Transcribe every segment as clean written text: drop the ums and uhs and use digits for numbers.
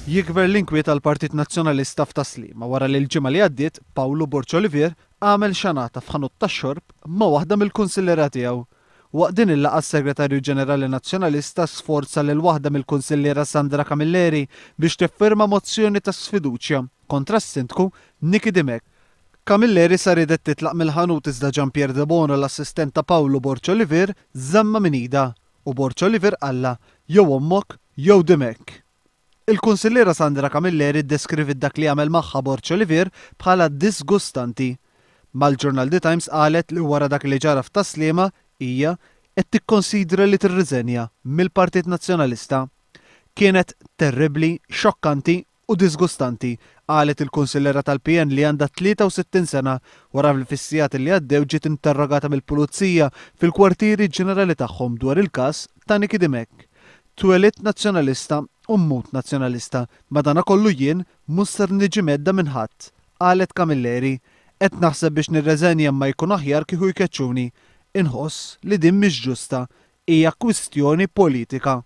Jikber l-inkwiet għall-Partit Nazzjonalista f'Tas-Sliema wara li l-ġimgħa li għaddiet Pawlu Borg Olivier għamel xanata f'ħanut tax-xorb ma' waħda mill-kunsilliera tiegħu. Waqt din il-laqgħa s-Segretarju Ġenerali Nazzjonalista sforza lil waħda mill-kunsilliera Sandra Camilleri biex tiffirma mozzjoni ta' sfiduċja kontra s-Sindku Nicky Dimech. Camilleri sa riedet titlaq mill-ħanut iżda Jean Pierre Debono l-assistent ta' Pawlu Borg Olivier żammha minn idha u Borg Olivier qallha jew ommok jew Dimech. Il-Kunsilliera Sandra Camilleri ddeskriviet dak li għamel magħha Borg Olivier bħala disgustanti. Mal-ġurnal The Times qalet li wara dak li ġara f'Tas-Sliema hija qed tikkonsidra li tirriżenja mill-Partit Nazzjonalista. Kienet terribbli, xokkanti u diżgustanti, qalet il-Kunsilliera tal-PN li għandha 63 sena wara li fis-sigħat li għaddew ġiet interrogata mill-Pulizija fil-kwartieri ġenerali tagħhom dwar il-każ ta' Nicky Dimech. Twelidt Nazzjonalista u mmut Nazzjonalista, madanakollu jien mhux ser niġi mhedda minn ħadd, qalet Camilleri. Qed naħseb biex nirreżenja imma jkun aħjar kieku jkeċċuni. Inħoss li din mhix ġusta. Hija kwistjoni politika.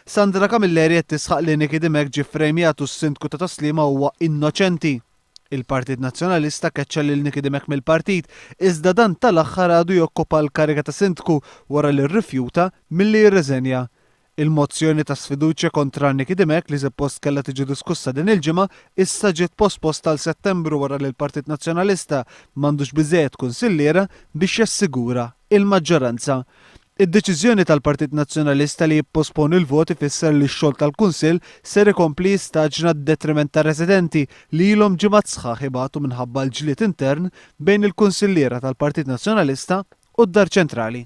Sandra Camilleri qed tisħaq li Nicky Dimech ġie ffrejmjat u s-Sindku ta' Tas-Sliema huwa innoċenti. Il-Partit Nazzjonalista keċċa lil Nicky Dimech mill-partit, iżda dan tal-aħħar għadu jokkupa l-kariga ta' Sindku wara li rrifjuta milli jirreżenja. Il-mozzjoni ta' sfiduċja kontra Nicky Dimech li suppost kellha tiġi diskussa din il-ġimgħa issa ġiet posposta għal Settembru wara li l-Partit Nazzjonalista m'għandux biżżejjed kunsilliera biex jassigura il-maġġoranza. Id-deċiżjoni tal-Partit Nazzjonalista li jipposponi l-vot ifisser li x-xogħol tal-Kunsill ser ikompli jistaġna għad-detriment tar-residenti li ilhom ġimgħat sħaħ ibatu minħabba l-ġlied intern bejn il-kunsilliera tal-Partit Nazzjonalista u d-Dar Ċentrali.